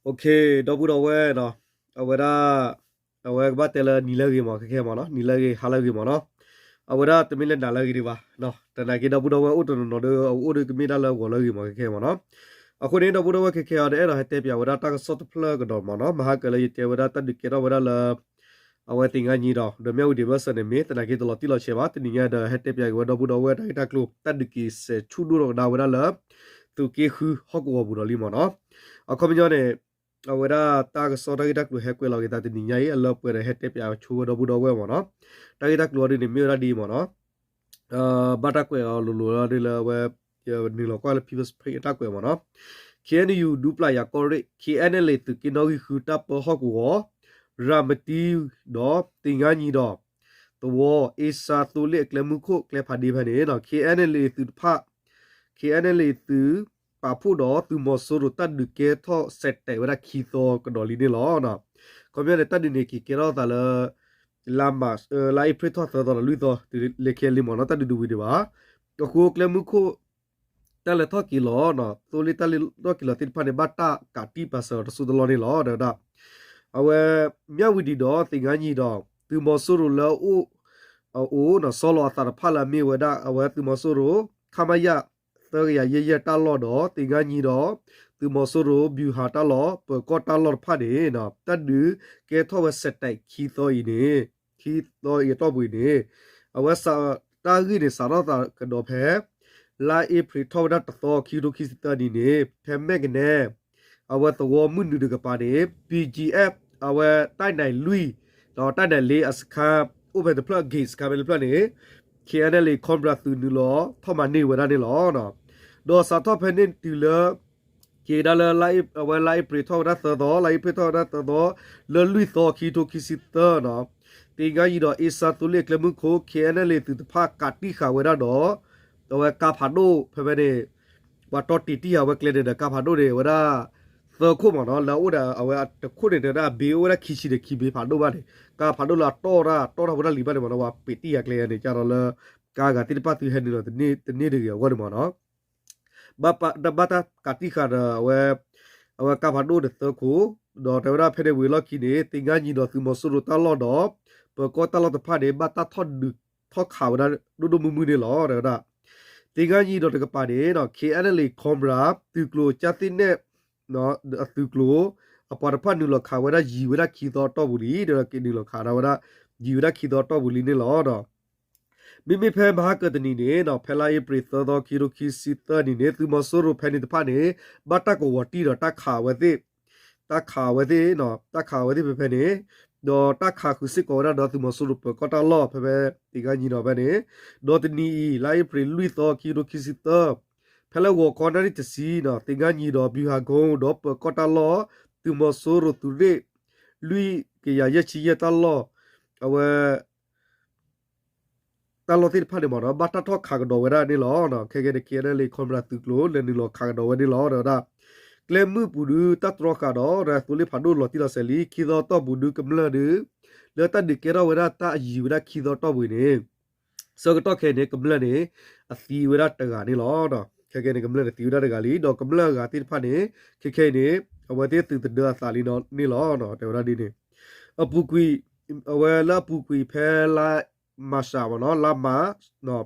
ဒီပုၢ်ဒီဝဲၢ်နီၤ, အဝဲဒၣ် အဝဲကဘၣ်တဲလၢနံၤလၢအဂ့ၤမး ခဲခဲမးနီၤ, နံၤလၢအဂ့ၤ ဟါလၢအဂ့ၤမးနီၤ, အဝဲဒၣ်တမ့ၢ်လၢနၤလၢအဂ့ၤဒံးဘၣ်နီၤ, သနာ်က့ဒီပုၢ်ဒီဝဲၢ်အိၣ်တနီၤနီၤဒီး အအိၣ်ဒီးကမ့ၢ်ဒၣ်လၢဂီၤလၢအဂ့ၤမး ခဲခဲမးနီၤ. အဃိန့ၣ် ဒီပုၢ်ဒီဝဲၢ်ခဲခဲအံၤ တအဲၣ်ဒိးဟဲတဲပၠးဝဲဒၣ်တၢ်ကစီၣ်တဖျၢၣ်ကဒီးမးနီၤ, မဟါကလၢယတဲဝဲဒၣ်တၢ်ဒုးကဲထီၣ်ဝဲဒၣ်လၢ အဝဲသ့ၣ်ငါညံဒီး ဒီးမၠၣ်ဝတံၣ်ဘၢၣ်စၢၤန့ၣ်မ့ၢ် သနာ်က့တလီၤတံၢ်လီၤဆဲးဘၣ်, တနံၤညါဒီးဟဲတဲပၠးက့ၤဝဲဒီပုၢ်ဒီဝဲၢ်တၢ်ဂ့ၢ်တၢ်ကျိၤ တၢ်ဒုးက့ၤစဲးဆူၣ်ဒိၣ်ထီၣ်ကဒါဝဲဒၣ်လၢ သုးက့ဃုဟီၣ်ကဝီၤပူၤဒီးလံမးနီၤ. အခီပညီန့ၣ် အဝဲဒၣ်တၢ်ကစီၣ်တၢ်ဂ့ၢ်တၢ်ကျိၤဟဲကွဲးလီၤက့ၤသးတနံၤညါအံၤ အလၢပှဲၤဒီးဟဲတဲပၠးဆိဝဲဒီပုၢ်ဒီဝဲၢ်မးနီၤ. တၢ်ဂ့ၢ်တၢ်ကျိၤအီၤဒ်န့ၣ် မ့ၢ်ဝဲဒၣ်ဒ်အံၤမးနီၤ, ဘၣ်တၢ်ကွဲးအီၤလိၤလိၤဒ်လၢအဝဲ နုာ်လီၤကွၢ်လၢ People's Spring အတၢ်ကွဲးမးနီၤ. ခ့ၣ်အဲၣ်ယူၣ် ဒူပျၢ်ယၤကီၢ်ရ့ၣ် ခ့ၣ်အဲၣ်ယူၣ် သုးက့နီၣ်ဂံၢ်ဃု တၢ်ပၢဟီၣ်ကဝီၤ ရၤမတံဒီး သ့ၣ်ငါညံဒီး သဝီ အ့စါသိလ့ၣ်အကျဲမုၢ်ခိၣ်ကျဲဖးဒ့ဖဲန့ၣ် ခ့ၣ်အဲၣ်ယူၣ် သုးတဖၣ် ခ့ၣ်အဲၣ်ယူၣ် သုးပာ်ဖှိၣ်ဒီးသုးမီၤစိရိၤ တၢ်ဒုးကဲထီၣ်စဲးတဲာ်ဝဲဒၣ်ခံသီကဒီးလံန့ၣ်လီၤ. ခီပညီန့ၣ် တၢ်ဒုးန့ၣ်က့ၤကဲထီၣ်သးလၢ လါအ့ဖြ့ၣ်ထီၣ်သၢသီဒီးလွံၢ်သီ တုၤလၢခဲလံမးနီၤ, တၢ်ဒုးတဝံၤဒံးဘၣ်. အဃိကျဲမုၢ်ခိၣ် တၢ်လဲၤထီၣ်က့ၤလီၤ, သိလ့ၣ်တၢ်လဲၤထီၣ်က့ၤလီၤသ့ၣ်တဖၣ်န့ၣ် ဘၣ်တၢ်ကးတံၢ်ပာ်စၢၤအီၤတစိၢ်တလီၢ်န့ၣ်လီၤ. ဒီးဝဲ မၠၣ်ဝတံၣ်ဒီးသ့ၣ်ငါညံဒီး သုးမီၤစိရိၤလၢအအိၣ် အအိၣ် ဆီလီၤအသးတဖၣ်လၢအမ့ၢ်ဝဲဒၣ် အဝဲသုးမီၤစိရိၤ ခမရ သၢကယၤယဲၢ်ယဲၢ်တၢ်လီၢ်ဒီး သ့ၣ်ငါညံဒီး သုးမီၤစိရိၤ ဗျူဟာတၢ်လီၢ် ပၢၤကီၢ်တၢ်လီၢ်တဖၣ်န့ၣ် တၢ်ဒုးကဲထီၣ်ဝဲစဲးတဲာ်ခံသီအံၤန့ၣ် ခံသီအံၤအတီၢ်ပူၤအံၤန့ၣ် အဝဲစး တၢ်ဂ့ၢ်န့ၣ် စးထီၣ်သးကဒီးဖဲ လါအ့ဖြ့ၣ်ထီၣ်ဝဲဒၣ်တသီ ခံကထိခံဆံသၢနံၣ်န့ၣ် ဖဲမဲၢ်ကနဲ အဝဲသဝီမုၢ်နုာ်တကပၤန့ၣ် BGF အဝဲ တၢ်နဲၣ်လွံၢ် ဒီးတၢ်နဲၣ်လ့အ စခါ အိၣ်ဖဲတဖျၢၣ် ဂ့ၣ်စခါဖဲတဖျၢၣ်န့ၣ် KNLA Cobra သုးနုာ်လီၤထီၣ်မၤန့ၢ်ဝဲဒၣ်န့ၣ်လီၤ. ဒီးစးထီၣ်ဖဲန့ၣ်တုၤလၢ က့ၤကဒါလၢ အဝဲလါအ့ဖြ့ၣ်ထီၣ်ဝဲဒၣ်သၢသီ လါအ့ဖြ့ၣ်ထီၣ်ဝဲဒၣ်သၢသီ လၢလွံၢ်သီ ခံကထိခံဆံသၢန့ၣ် သ့ၣ်ငါညံဒီးအ့စါသိလ့ၣ်အကျဲမုၢ်ခိၣ် KNLA သုးတဖၣ်ကးတံၢ်ဃာ်ဝဲဒၣ်ဒီး အဝဲကါဖးဒိၣ်ဖဲဖဲန့ၣ် ပှၤတီတံာ်တံာ်ဃာ်ဝဲကျဲန့ၣ်ဒီး ကါဖးဒိၣ်န့ၣ် အဝဲဒၣ် သၢခိၣ်မးနီၤ လၢအအိၣ်ဒီးအဝဲတခိၣ်န့ၣ် တဲဝဲဒၣ်အဘ့အိၣ်ဝဲဒၣ်ခံဆံန့ၣ် ခံဘ့ဖးဒိၣ်ဘၣ်န့ၣ် ကါဖးဒိၣ်လၢအတီၢ်တၢ်တီၢ်တၢ်ဖိတၢ်လံၤဘၣ်န့ၣ်မးနီၤ ပှၤပံာ်တံၢ်ဃာ်ကျဲန့ၣ် ကဒီးလၢ ကါဂၤသ့ၣ်တဖၣ်သုဟဲနုာ်လီၤတန့ၢ်တဂ့ၤအဂီၢ်န့ၣ်မးနီၤ ဘၣ်တၢ်ကးတံၢ်ဃာ်ဒီးအဝဲ အဝဲကါဖးဒိၣ်န့ၣ်သၢခိၣ် ဒီးတဲဝဲဒၣ်ဖဲန့ၣ်ဝံၤအလီၢ်ခံန့ၣ် သ့ၣ်ငါညံဒီးသုးမီၤစိရိၤတၢ်လီၢ်ဒီး ပၢၤကီၢ်တၢ်လီၢ်တဖၣ်န့ၣ် ဘၣ်တၢ်ထီၣ်ဒုးထီၣ်ခးဝဲဒၣ်ဒိၣ်ဒိၣ်မုၢ်မုၢ်န့ၣ်လီၤ တဲဝဲဒၣ် သ့ၣ်ငါညံဒီးတကပၤန့ၣ် KNLA Cobra သုးကျိၤကၢ်သ့ၣ်နဲၣ် အသုးကျိၤ အပှၤတဖၣ်နုာ်လီၤခးဝဲဒၣ်ယံၤဝဲဒၣ်ခံသီအတီၢ်ပူၤလံ ဒီးက့ၤနုာ်လီၤခးဒၣ်ဝဲဒၣ် ယံၤဝဲဒၣ်ခံသီအတီၢ်ပူၤလံန့ၣ်လီၤ. မ့မ့ၢ်ဖဲမဟါကတနံၤန့ၣ် ဖဲလါအ့ဖြ့ၣ်သၢသီ ခံကထိခံဆံသၢနံၣ်န့ၣ် သုးမီၤစိရိၤဖဲန့ၣ်တဖၣ်န့ၣ် ဘၣ်တၢ်ကဝီၤတံၢ်ဒီးတၢ်ခးဝဲသ့ၣ် တၢ်ခးဝဲသ့ၣ် တၢ်ခးဝဲသ့ၣ်ဖဲဖဲန့ၣ် ဒီးတၢ်ခးဃုာ်စ့ၢ်ကီးဝဲဒၣ်ဒီးသုးမီၤစိရိၤပၢၤကီၢ်တၢ်လီၢ်ဖဲဖဲသ့ၣ်ငါညံဒီးဖဲန့ၣ် ဒီးတနံၤအံၤ လါအ့ဖြ့ၣ်လွံၢ်သီ ခံကထိခံဆံသၢ ဖဲလၢဂီၤခီနၣ်ရံၣ်တဆံန့ၣ် သ့ၣ်ငါညံဒီး ဗျူဟာကုန်း ဒီးပၢၤကီၢ်တၢ်လီၢ် သုးမီၤစိရိၤသုးရ့ၣ် လွံၢ်ကယၤယဲၢ်ဆံယဲၢ်တၢ်လီၢ် အဝဲ တၢ်လီၢ်သ့ၣ်တဖၣ်န့ၣ်မးနီၤ ဘၣ်တၢ်ထီၣ်ခးကဒီးဝဲဒၣ်န့ၣ်လီၤ. ခဲကနံၣ်န့ၣ် KNLA Cobra သုးကျိၤ လဲၤနုာ်လီၤခးကဒီးဝဲန့ၣ်လီၤ တဲဝဲဒၣ် ကျဲမုၢ်ပူၤဒုးတၢ်တြီဃာ်ဒီး ရၤသိလ့ၣ်ဖးဒိၣ်လီၤတံၢ်လီၤဆဲးလံ ခံသီတီၢ်ပူၤဒုးကမျၢၢ်ဒုး လၢတၢ်ဒုးကဲထီၣ်ဝဲဒၣ်တၢ်အယံၤဝဲဒၣ်ခံသီတီၢ်ပူၤန့ၣ် ဆၢကတီၢ်ခဲအံၤန့ၣ် ကမျၢၢ်န့ၣ် အသံဝဲဒၣ်တဂၤန့ၣ်လီၤ. ခဲကနံၣ်န့ၣ် ကမျၢၢ်န့ၣ်သံဝဲဒၣ်တဂၤလံ ဒီးကမျၢၢ်အဂၤသ့ၣ်တဖၣ်န့ၣ် ခဲခဲအံၤန့ၣ် အဝဲသ့ၣ်သုးသဒၢအသးလံန့ၣ်လီၤ တဲဝဲဒၣ်ဒ်န့ၣ် အပူၤကွံာ် အဝဲလၢအပူၤကွံာ်ဖဲလါမၤရှးမးနီၤ လါမၤ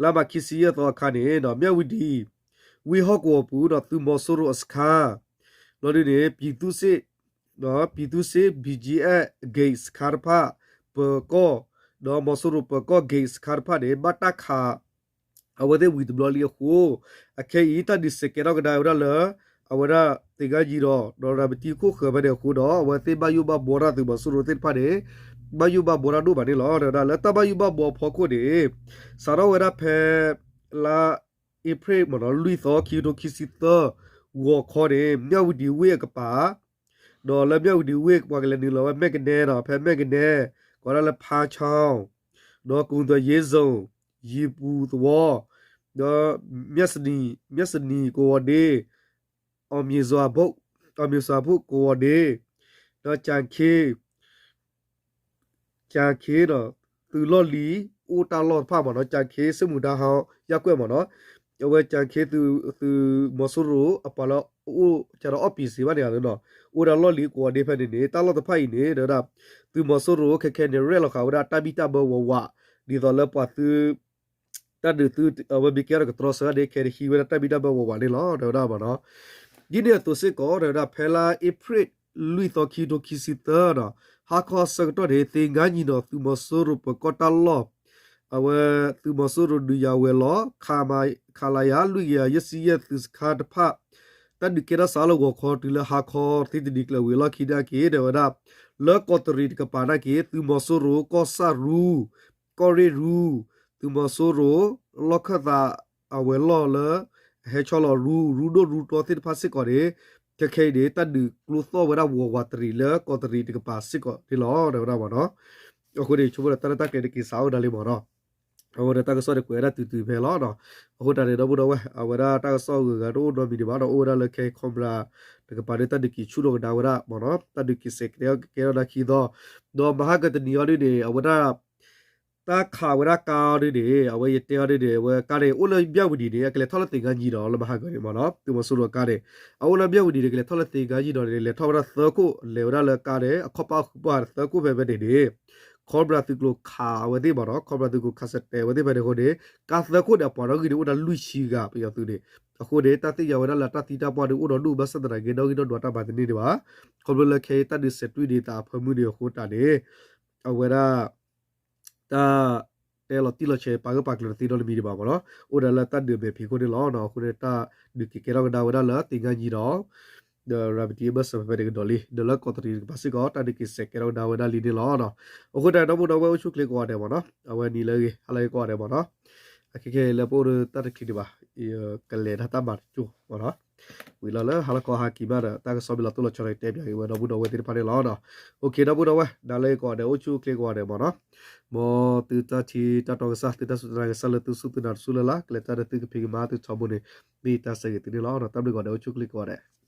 လါမၤခံဆံယဲၢ်သီအခါန့ၣ် မၠၣ်ဝတံၣ် ဝ့ၢ်ဟီၣ်ကဝီၤပူၤဒီးသုးမီၤစိရိၤအစခါ လီၤဒုးန့ၣ် ပြည်သူ့စစ် ပြည်သူ့စစ် BGF ဂ့ၢ်စခါတဖၣ် ပၢၤကီၢ် ဒီးမီၤစိရိၤပၢၤကီၢ်ဂ့ၢ်စခါတဖၣ်န့ၣ် ဘၣ်တၢ်ခး အဝဲသ့ၣ်ဝံၤတဘျီလံအဃိ အခဲအံၤတၢ်ဒုးစဲးကဲထီၣ်ကဒါဝဲဒၣ်လၢ အဝဲဒၣ်သ့ၣ်ခါယံၤဒီး ဒီးရၤမတံခိၣ်ဃၢၤဖဲန့ၣ်အဃိဒီး အဝဲသ့ၣ်ဘၣ်ယိၣ်ဘၣ်ဘှီတၢ်သုးမီၤစိရိၤသ့ၣ်တဖၣ်န့ၣ် ဘၣ်ယိၣ်ဘၣ်ဘှီတၢ်ဒိၣ်မးန့ၣ်လီၤ. ဒီးလၢတၢ်ဘၣ်ယိၣ်ဘၣ်ဘှီအဖီခိၣ်န့ၣ် စးထီၣ်ဝဲဒၣ်ဖဲ လါအ့ဖြ့ၣ်မးနီၤ လွံၢ်သီ ခံကထိခံဆံသၢ ဂီၤခီန့ၣ် မၠၣ်ဝတံၣ်ဝ့ၢ်အကပၤ ဒီးလၢမၠၣ်ဝတံၣ်ဝ့ၢ်ပှၤကလဲၤနုာ်လီၤဝဲမဲၢ်ကနဲဒီး ဖဲမဲၢ်ကနဲ ကိးဒၣ်လၢဖါဆီ ဒီးကုံသွဲၣ်ယ့စိၣ် ယံၤပူၤသဝီ ဒီး မျၢ်စနံၤ မျၢ်စနံၤကဝီၤဒ့ အီၣ်မံၤစွၤဖိ အီၣ်မံၤစွၤဖိကဝီၤဒ့ ဒီးကၠၣ်ခ့ ကၠၣ်ခ့ဒီး သုးလီၢ်လံၤ အိၣ်တၢ်လီၢ်တဖၣ်မးနီၤ ကၠၣ်ခ့ စစ်မှုထမ်းဟောင်းရပ်ကွက် မးနီၤ အဝဲကၠၣ်ခ့ သုးမီၤစိရိၤအပှၤလၢ အိၣ်ကဒီးအီၣ်ပံၤစ့ဘၣ်န့ၣ်နီၤ, အိၣ်ဝဲဒၣ်လီၢ်လံၤကိးဂၤဒဲးဖဲန့ၣ်န့ၣ် တၢ်လီၢ်တဖၣ်အံၤန့ၣ် တဲဝဲဒၣ် သုးမီၤစိရိၤခဲခဲန့ၣ် ရဲၣ်လီၤဃာ်ဝဲဒၣ်တၢ်ဘံၣ်တၢ်ဘၢဝးဝး ဒ်သိးလၢပှၤသု တၢ်ဒုးသု အဝဲမ့ၢ်ကဲထီၣ်ကတြီဆၢန့ၣ် ခဲအံၤဟံးဝဲဒၣ်တၢ်ဘံၣ်တၢ်ဘၢဝးဝးန့ၣ်လီၤ တဲဝဲဒၣ်မ့ၢ်နီၤ. ဒ်န့ၣ်အသိးစ့ၢ်ကီး တဲဝဲဒၣ် ဖဲလါအ့ဖြ့ၣ်လွံၢ်သီ ခံကထိခံဆံသၢနီၤ, ဟါခီဆၢကတီၢ်န့ၣ် သ့ၣ်ငါနံၤနီၤ သုးမီၤစိရိၤပၢၤကီၢ်တၢ်လီၢ် အဝဲသုးမီၤစိရိၤဒုးယၤဝဲၤလီၢ် ခလရ လွံၢ်ကယၤယဲၢ်ဆံယဲၢ် သုးစခါတဖၣ် တၢ်ဒုးကဲထီၣ်စးလၢဂီၤခီတုၤလၢဟါခီသံတနံၤကျၢၤဝံၤအလီၢ်ခံနာ်က့ တဲဝဲဒၣ် လၢကီးတရံးတကပၤနာ်က့ သုးမီၤစိရိၤ ကီၢ်ဆၣ်ရူ ကီၢ်ရ့ၣ်ရူ သုးမီၤစိရိၤ လီၢ်ခၢၣ်သးအဝဲၤလီၢ်လၢ ဟဲဆီလီၤရူ ရူဒိၣ်ရူတီသ့ၣ်တဖၣ်စ့ၢ်ကီးန့ၣ် ခဲခဲအံၤန့ၣ် တၢ်ဒုးကျိသီၣ်ဝဲဒၣ်ဝးဝးတရံးလၢကီးတရံးတကပၤစ့ၢ်ကီးန့ၣ်လီၤ တဲဝဲဒၣ်မ့ၢ်နီၤ. အဃိန့ၣ် ဆိကမိၣ်ဒီးတၢ်ရဲၣ်တၢ်ကျဲၤတက့ၤစးအိၣ်ဒၣ်လံမ့ၢ်နီၤ. အဃိဒီးတၢ်ကစီၣ်န့ၣ်ကွဲးဝဲဒၣ်တုၤတုၤဖဲလီၤနီၤ. အဃိတၢ်န့ၣ် ဒီပုၢ်ဒီဝဲၢ် အဝဲဒၣ်တၢ်ကစီၣ်အဂုၤအဂၤတအိၣ်နီတမံၤဒံးဘၣ်နီၤ, အိၣ်ဝဲဒၣ်လၢခဲအံၤ Cobra တကပၤဒီး တၢ်ဒုးက့ၤဆူၣ်ထီၣ်ကဒါဝဲဒၣ်မ့ၢ်နီၤ, တၢ်ဒုးက့ၤစဲးကဲထီၣ်ကဒါခံသီ, ဒီးမဟါကတနံၤအံၤဒ်န့ၣ် အဝဲဒၣ် တၢ်ခးဝဲဒၣ်ကါအံၤဒ်န့ၣ် အဝဲယတဲအီၤဒ်န့ၣ် အဝဲကါန့ၣ် အိၣ်လၢမၠၣ်ဝတံၤန့ၣ် အကလဲၤထီၣ်လၢသ့ၣ်ခါယံၤဒီးလၢမဟါကန့ၣ်မ့ၢ်နီၤ, သုးမီၤစိရိၤအကါန့ၣ် အအိၣ်လၢမၠၣ်ဝတံၤန့ၣ် ကလဲၤထီၣ်လၢသ့ၣ်ခါယံၤဒီးန့ၣ် လဲၤထီၣ်ဝဲဒၣ်သၢခိၣ် လဲၤဝဲဒၣ်လၢကါန့ၣ် အခီၣ်ပၣ်ဃုာ်ပၣ်သၢခိၣ်ဖဲဖဲန့ၣ်န့ၣ် Cobra သုးကျိၤခးအဝဲသ့ၣ်မ့ၢ်နီၤ, Cobra သုးကျိၤခးစဲးတဲာ်ဝဲသ့ၣ်ဖဲန့ၣ်အဃိန့ၣ် ကါသၢခိၣ်န့ၣ် အပှၤနီၣ်ဂံၢ်န့ၣ် အိၣ်ဒၣ်လွံၢ်ဆံဂၤပယီၤသုးန့ၣ်, အဃိန့ၣ် တၢ်သ့ၣ်ညါဝဲဒၣ်လၢတၢ်သံတၢ်ပှၢ်ဒုးအိၣ်ဒီးဒိၣ်ဘၣ်ဆၣ်သနာ်က့ နီၣ်ဂံၢ်နီၣ်ဒွးတၢ်မၤတန့ၢ်ဒံးဘၣ်, ခီဖျိလၢခဲအံၤတၢ်ဒုးစဲးတွံၢ်ဒံးသးအဖၢမုၢ်န့ၣ်အဃိတၢ်န့ၣ် အဝဲဒၣ် တၢ် တဲလီၤတံၢ်လီၤဆဲးပာ်ဂၢၢ်ပာ်ကျၢၤတသ့နီတမံၤဒံးဘၣ်မ့ၢ်နီၤ, အိၣ်ဒၣ်လၢတၢ်ဒုးမဲာ်ဖံးခိၣ်န့ၣ်လီၤ. အဃိန့ၣ် တၢ်ဒုးက့ၤကဲထီၣ်ကဒါဝဲဒၣ်လၢသ့ၣ်ခါယံၤဒီး ဒီးရၤမတံအဘၢၣ်စၢၤဖဲဖဲန့ၣ်ကဒီးလံ, ဒီးလၢကီးတရံးတကပၤစ့ၢ်ကီး တၢ်ဒုးက့ၤစဲးကဲထီၣ်ကဒါဝဲဒၣ်လံန့ၣ်လီၤ. အဃိတၢ်ဒီပုၢ်ဒီဝဲၢ်အိၣ်ဆူၣ်ချ့ကိးဂၤဒဲးမ့ၢ်နီၤ, အဝဲနံၤလၢအဂ့ၤ ဟါလၢအဂ့ၤကိးဂၤဒဲးမ့ၢ်နီၤ, အခဲခဲအံၤလၢပအိၣ်ဒီးတၢ်တချံးဒံးဘၣ်, ကလဲၤတၢ်တၢ်မၤတကၠိၢ်မ့ၢ်နီၤ, ဝံၤလီၤလၢဟါလီၤခီဟါကံၤမးဒီး တၢ်ကစီၣ်မ့ၢ်လီၤတိၢ်လီၤဆီဒီး ကတဲပၠးက့ၤဝဲဒီပုၢ်ဒီဝဲၢ်သ့ၣ်တဖၣ်န့ၣ်လီၤ. အိၣ်ခ့ ဒီပုၢ်ဒီဝဲၢ် နၤလၢအဂ့ၤကိးဂၤဒဲး အိၣ်ဆူၣ်အိၣ်ချ့ကိးဂၤဒဲးမ့ၢ်နီၤ, မ်သုတၢ်ထံၣ်တၢ်တီကစၢ် သုတၢ်စူၢ်တၢ်နာ်ကစၢ်လၢသုစူၢ်သုနာ်တစူၢ်လၢ်လၢ် ကလဲၤတၢ်ဒီးသုကဖံးကမၤသုထီဘိန့ၣ် မ့ၢ်တၢ်ဆၢဂ့ၤသုန့ၣ်လီၤ. တၢ်ဘျုးကိးဂၤဒဲး အိၣ်ဆူၣ်အိၣ်ချ့ကိးဂၤဒဲး